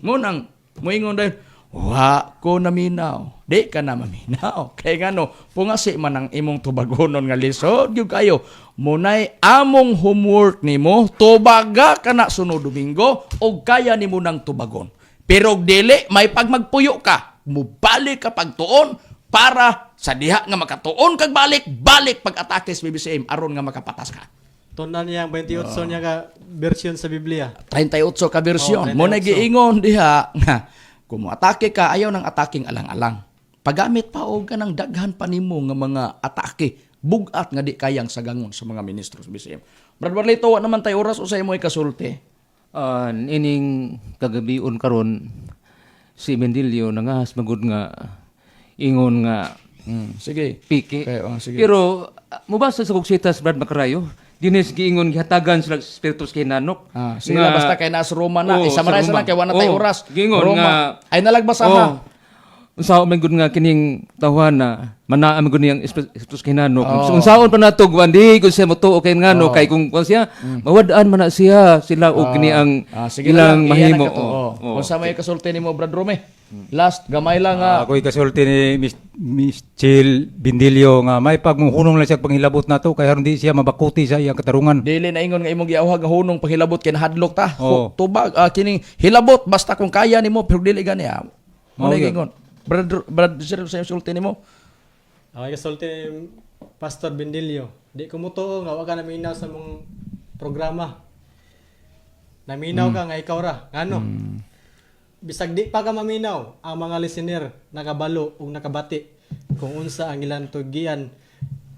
Munang moingon dayon, "Wa ko naminaw." Di ka na maminaw. Kay ngano, pungasi man ang imong tubagonon nga lisod gyud kayo. Munay among homework nimo, tubaga ka na sunod Domingo og kaya nimo nang tubagon. Pero og dili, may pagmagpuyo ka, mubalik ka pagtuon para sa diha nga makatuon kag balik, balik pag-atake sa BBCM aron nga makapatas ka. Tunan niyang 28 niya ka version sa Biblia. 38 ka bersyon. Oh, Mo na 38. giingon diha nga kung moatake ka, ayaw ng ataking alang-alang. Pagamit pa og kanang daghan pa nimo nga mga atake, bugat nga di kayang sagangon sa mga ministro sa BCM. Brad Barlito, wa naman tay oras, usay mo ikasulti? Ining kagabion karon si Mendilio nangahas magud nga ingon nga Sige. piki. Okay, oh, sige. Pero mubasa sa kog sitas, Brad Macarayo, dinis giingon gihatagan sila sa Espiritu sa Hinanok. Ah, sila basta kay nas Roma na. Oo, Eh, summarize sa na lang Roma. kay wa na tay Oo, oras. Giingon Roma. nga Ay nalagbasa ha. Oh. Unsaon man gud nga kining tawhan na manaa man gud niyang Espiritu sa Hinanok. Oh. Unsaon pa nato gwan di gud siya motuo kay ngano kay kung kung siya mawad-an man na siya sila og kini ang Ah, sige na ilang lang, iyan mahimo. na ka to. Oo. Oh. Oo. Unsa may kasulti nimo, Brad Rome? Last gamay lang nga. Ako'y kasulti ni Miss Chill Bindilio nga may pagmuhunong lang siya panghilabot nato kay aron di siya mabakuti sa iyang katarungan. Dili na ingon nga imong giawhag nga hunong paghilabot kay nahadlok ta. Oo. Tubag kining hilabot basta kung kaya nimo, pero dili gani ah. Mo na Mao gyud. ingon. Brad sir, sa sulti nimo. Ako kasulti ni Pastor Bendilio. Di ko mutuo nga wa ka naminaw sa mong programa. Naminaw ka nga ikaw ra. Ngano? Bisag di pa ka maminaw, ang mga listener nakabalo ug nakabati kung unsa ang ilang tugian.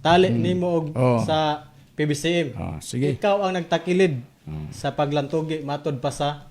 Tali nimo og sa PBCM. Ah, sige. Ikaw ang nagtakilid sa paglantugi matod pa sa